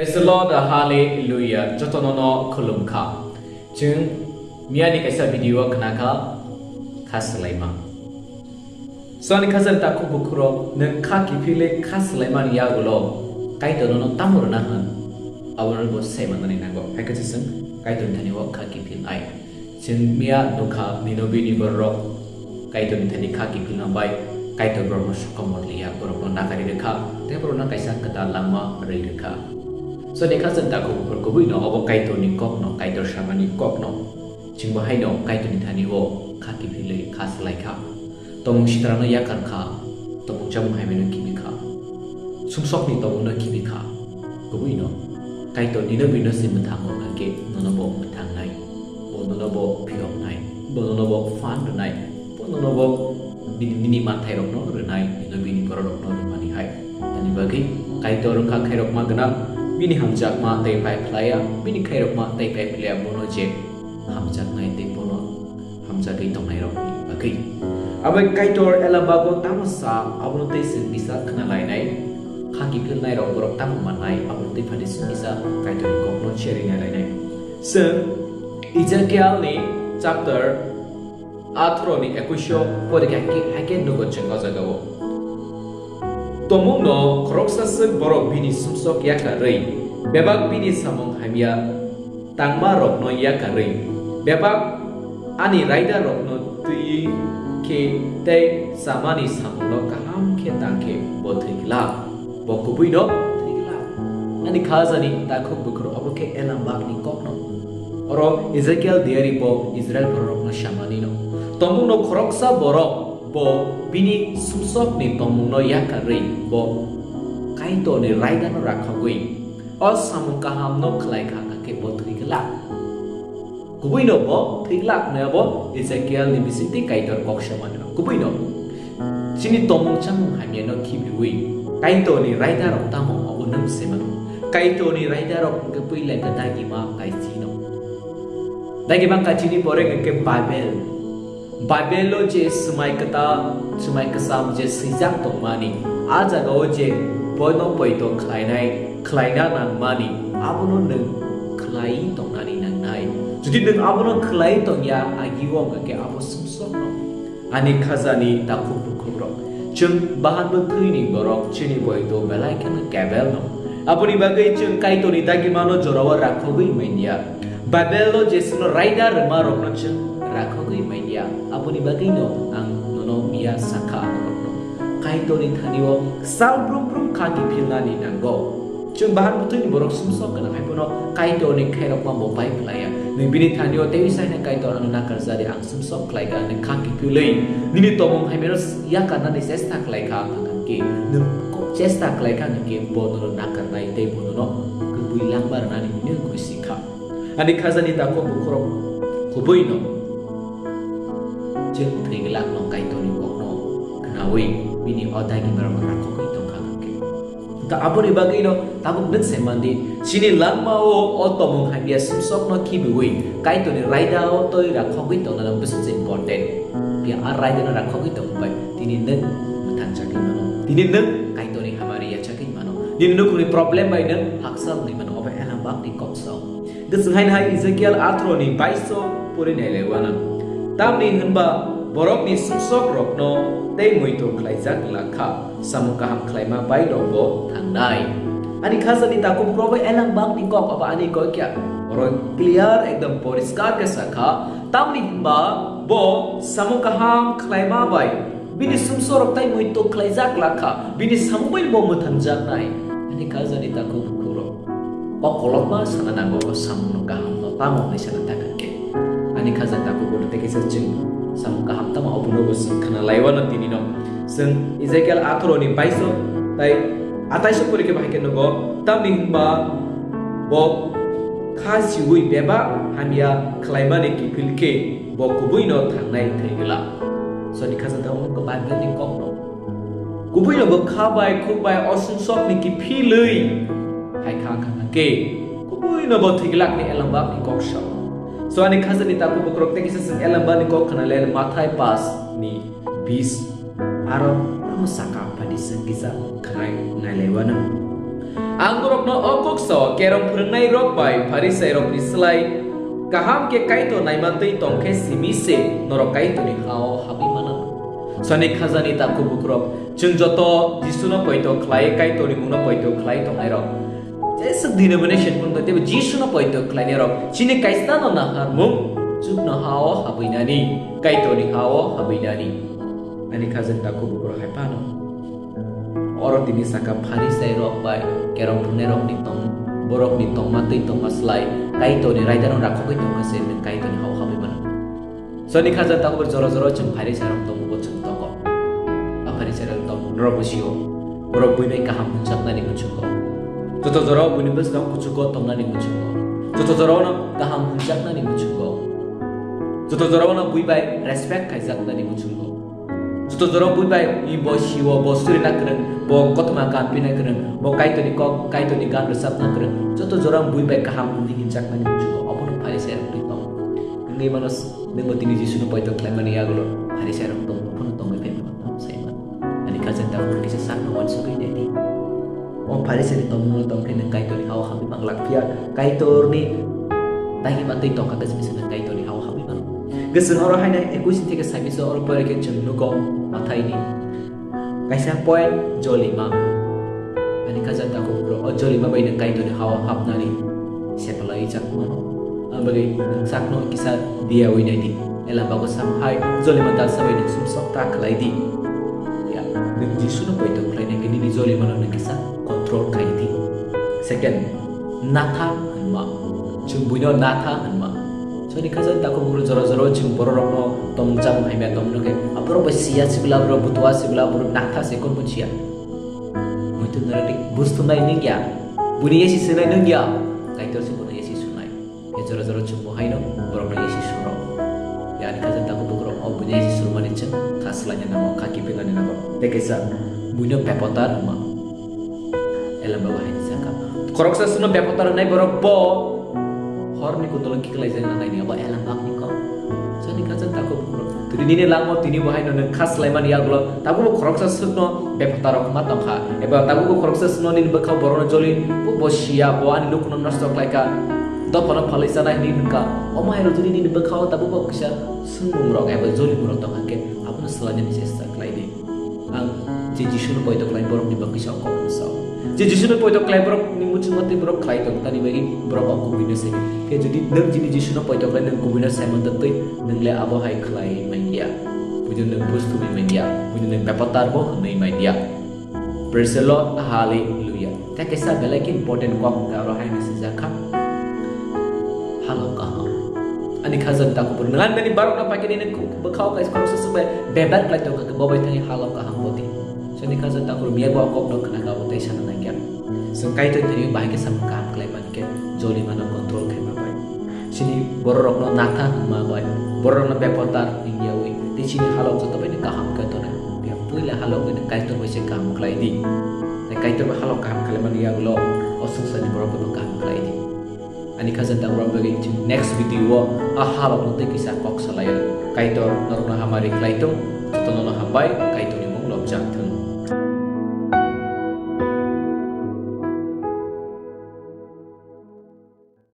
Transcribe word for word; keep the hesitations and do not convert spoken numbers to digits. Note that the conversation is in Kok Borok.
Praise the Lord, hallelujah. Jotono no khulum kha. Chwng miyani kaisa video o khna kha, kha swlaima. So ani khajani takhuk bukhurok, nwng kha kiphilwi kha swlaimani yagulo Kaitor nono tamo rwna hwn, abo no bo sai manani nango. Hai khe chwng Kaitorni thani o kha kiphilnai. Chwng miya nukha Ninobini bororok Kaitorni thani kha kiphilna bai Kaitor borokno sokomor liya, borokno nakari rwkha, tei borokno kaisa kwtal langma rwi rwkha. So ni khajani takhuk bukhur kubui no obo Kaitorni kokno, Kaitor samani kokno. Chwngbo haino Kaitorni thani o kha kiphilwi kha swlai kha. Tongmung sitrano yakar kha, tongmung chamung hai mano khibi kha. Sumsokni tongmungno khibi kha. Kubui no Kaitor Ninobino se mwthango hwnkhe nono bo mwthangnai. Bo nono bo phiyoknai. Bo nono bo phan rwnai. Bo nono bo bini, nini manthai rokno rwnai. Ninobini bororokno rwmani hai. Ani bagwi Kaitor wngkha khairokma gwnang. Bini hamjakma tei pai phlaiya. Bini khairokma tei pai phlaiya bono je hamjaknai tei bono hamjagwi tongnairokni bagwi. Abo Kaitor Elambago tamo sa, abono tei chwng kisa khna lainai, kha kiphilnairok borok tamo mannai, abono tei phani chwng kisa Kaitorni kokno cherwi nai lainai. Chwng Ezekielni chapter atharoni ekuisho porikha, haikhe, haikhe nugo chwng o jagao. Tomungno khoroksa swk borok bini sumsok yakarwi, bebak bini samung hamya tangmarokno yakarwi, bebak ani raidarokno twiwi khe tei chamani samungno kaham khe ta khe bo thwi glak, bo kubuino thwi glak. Ani khajani takhuk bukhur obo khe Elambakni kokno. Oro Ezekiel diari bo Israel bororokno samanino. Tongmungno khoroksa borok bo bini sumsokni tongmungno yakarwi bo Kaitorni raidano rakhogwi o samung kahamno khlai kha, kha khe bo thwi glak. Kubuino bo thwi glak hwnwi abo Ezekielni bisingtwi Kaitor kok samanino. Kubuino chini tongmung chamung hamyano khibiwi Kaitorni raidarok tamo obo nwng se mano. Kaitorni raidarok hwnkhe puila khe dagima kaisino. Dagima kaisini pore hwnkhe Babel. Babelo je swmai kwtal, swmai kwcham je swijak tongmani, a jagao je boino poito khlainai, khlaina nangmani, abono nwng khlai tongnani nangnai. Jodi nwng abono khlai tongya, agi o hwnkhe abo sumsokno. Ani khajani takhuk bukhukrok, chwng bahan bwthwini borok chini boito belai kheno kebelno. Aboni bagwi chwng Kaitorni dagimano jorao rakhogwi manya. Babelo Jesuno raida rwmarokno chwng rakhogwi manya. Aboni bagwino ang nono miya sakha aborokno. Kaitorni thanio sal brum brum kha kiphilnani nango. Chwng bahan bwthwini borok sumsok gwnang hai phano Kaitorni khairokma bo pai phlaiya. Nwi bini thanio teiwi saina Kaitor ano nakarjadi ang sumsok khlaikha hwnwi kha kiphilwi nini tongmung hamyano yakarnani chesta khlaikha hwnkhe nwng chesta khlaikha hwnkhe bo nono nakarnai tei bo nono kwbwi langma rwnani hwnwi wngwi sikha. Ani khajani takhuk bukhurok kubuino chwng thwi glakno Kaitorni kokno khnaui bini o dagimano rakhogwi tongkha hwnkhe. Hwnkhe aboni bagwino tabuk nwng se mandi, chini langmao o tongmung hamya sumsokno khibiui Kaitorni raidao twi rakhogwi tongnano bwswk se important. Phiya a raidano rakhogwi tongbai tini nwng mwthangjagwi mano. Tini nwng Kaitorni hamari yachagwi mano. Nini nukhungni problem bai nwng haksa wngwi mano. Obo Elambakni kok song. Hwnkhe chwng haino hai Ezekiel atharoni baiso pori nailaiwana. Tamni hwnba borokni sumsokrokno tei muitu khlaijak glak kha, samung kaham khlaima bai rokbo thangnai. Ani khajani takhuk robo Elambakni kok abo ani kok ya. Oro clear ekdom poriskar khe sakha, tamni hwnba bo samung kaham khlaima bai bini sumsorok tai muitu khlaijak glak kha, bini samung bai bo mwthangjaknai. Ani khajani takhuk bukhurok. Kok kolokma sana nango, o samungno kahamno tamo hwnwi sana ta kha khe. Ani khajani takhuk bukhurok tei kisa chwng samung kaham tamo obono bo chwng khna laiwano tinino. Chwng Ezekiel atharoni baiso tai ataiso pori khe bahai khe nugo, tamni hwnba bo kha siui bebak hamya khlaimani kiphil khe bo kubuino thangnai thwi glak. Soni khajak ta wngkha Bible ni kokno. Kubuino bo kha bai khuk bai o sumsok ni kiphilwi hai kha kha kha khe kubuino bo thwi glak ni Elambak ni kok sao. So ani khajani takhuk bukhurok tei kisa chwng Elambak ni kok khna le Mathai pas ni bis aro tamo saka phadi chwng kisa khnai nai lai wano. Ang norokno o kuk sao, kerong phwrwngnairok bai Pharisairokni slai kaham khe Kaitor naima twi tong khe simi se norok Kaitorni ha-o habwi mano. Soni khajani takhuk bukhurok, chwng joto Jisuno poito khlai, Kaitorni mungno poito khlai tongnairok. Jeswk denomination phano tei Jisuno poito khlainairok, chini kaisano naharmung chukno ha-o habwi nani, Kaitorni ha-o habwi nani. Ani khajani takhuk bukhurok hai phano. Oro tini saka Pharisairok bai kerong phwrwngnairokni tong, borokni tongma twi tongma slai Kaitorni raidano rakhogwi tongma se nwng Kaitorni ha-o habwi mano. Soni khajani takhuk jora jora chwng Pharisairok tongo, bo chwng tongo. A Pharisairok tongo, norok bo sio. Borok bui bai kaham hwnjaknani muchungo. Joto jorao buini bwskango kuchugo tongnani muchungo. Joto jorao no kaham hwnjaknani muchungo. Joto jorao no bui bai respect khaijaknani muchungo. Joto jorao bui bai, i bo sio, bo surina kwrwng, bo kothoma kampina kwrwng, bo Kaitorni kok, Kaitorni gan rwchapna kwrwng, joto jorao bui bai kaham hwnwi hinjaknani muchungo, obono Pharisairokni tong. Wngwi mano, nwngbo tini Jisuno poito khlaimani yagulo Pharisairok tong, bono tongwi phai mano, tamo sai mano. Ani khajani takhuk kisa sakno uansugwi naidi. O Pharisaini tongmungno tong khe nwng Kaitorni ha-o habwi manglak phiya, Kaitorni dagima twi tongkha khe simi se nwng Kaitorni ha-o habwi mano. Gosong oro haino ekuis ni theke saibisa oro pore khe chwng nugo Mathaini kaisa point jolima. Ani khajani takhuk bukhurok o jolima bai nwng Kaitorni ha-o habnani sepalai chak mano. Ang bagwi nwng sakno kisa diyawi naidi. Elamba ko sam hai jolima dalsa bai nwng sumsok ta khlai di. Ya, nwng Jisuno poito khlainai khe nini jolimano nwng kisa control khai di. Second, natha hwnma. Chwng buino natha hwnma. Soni khajani takhuk bukhurok jora jora chwng bororokno tongmung chamung hamya tongmung khe, aborok bai siya sibla, aborok butua sibla, aborok natha se kon bujiya. Muitu narati bustumnai nungya. Buini yasi sunai nungya. Kaitor se buino yasi sunai. Khe jora jora chwngbo haino borokno yasi suro. Ya, ani khajani takhuk bukhurok o buino yasi surmani chwng kha swlaina nango, kha kiphilnani nango. Tei kaisa buino bepotar hwnma. Elamba bo haini saka. Khoroksa swngno bepotar hwnai borok bo horni kutolo kiklai jani nanai ni abo elamba ni kok. Soni khajani takhuk bukhurok. Tini nini langmo tini bo haino nwng kha swlaimani yagulo tabukbo khoroksa swngno bepotar rok ma tongkha. Eba tabukbo khoroksa swngno nini bwkhao borokno joli bo, bo siya, bo ani lukuno nosto khlaikha. Dophano phalwi chanai hwnwi hwnkha. Omo hai rok jodi nini bwkhao tabukbo kisa swngmung rok eba joli borok tongkha khe abono swlainani chesta khlai di. Ang je Jisuno poito khlai borokni bagwi sa kok sa. Je Jisuno poito khlai borokni muchungma tei borok khlai tong tani bagwi borok o kubuino se. Khe jodi nwng jini Jisuno poito khlai nwng kubuino se mantwi twi nwng le abo hai khlai manya. Buino nwng bus thumwi manya. Buino nwng bepotar bo hwnwi manya. Praise the Lord. Hallelujah. Tei kaisa belai khe important kok hwnka aro hai message jakha. Halok kaham. Ani khajani takhuk bukhurok. Nang ani borokno paikhe nini bwkhao kaisa khoroksa swk bai bebar khlai tongkha khe bo bai thangwi halok kaham boti. Soni khajani takhuk bukhurok miya bo kokno khna kabo tei sana nangya. Chwng Kaitor thani bahai khe samung kaham khlai mani khe joli mano control khaima bai. Chini bororokno natha hwnma bai, bororokno bepotar hwnyawi tei chini halok joto bai kaham khe tonwi. Puila halok bai Kaitor bai se kaham khlai di. Tei Kaitor bai halok kaham khlai mani yagulo o swngcharni borok bai kaham khlai di. Ani khajani takhuk bukhurok bagwi chwng next video o a halokno tei kisa kok salaio. Kaitor norokno hamari khlai tong, jotono hambai, Kaitorni mung lobjak thung.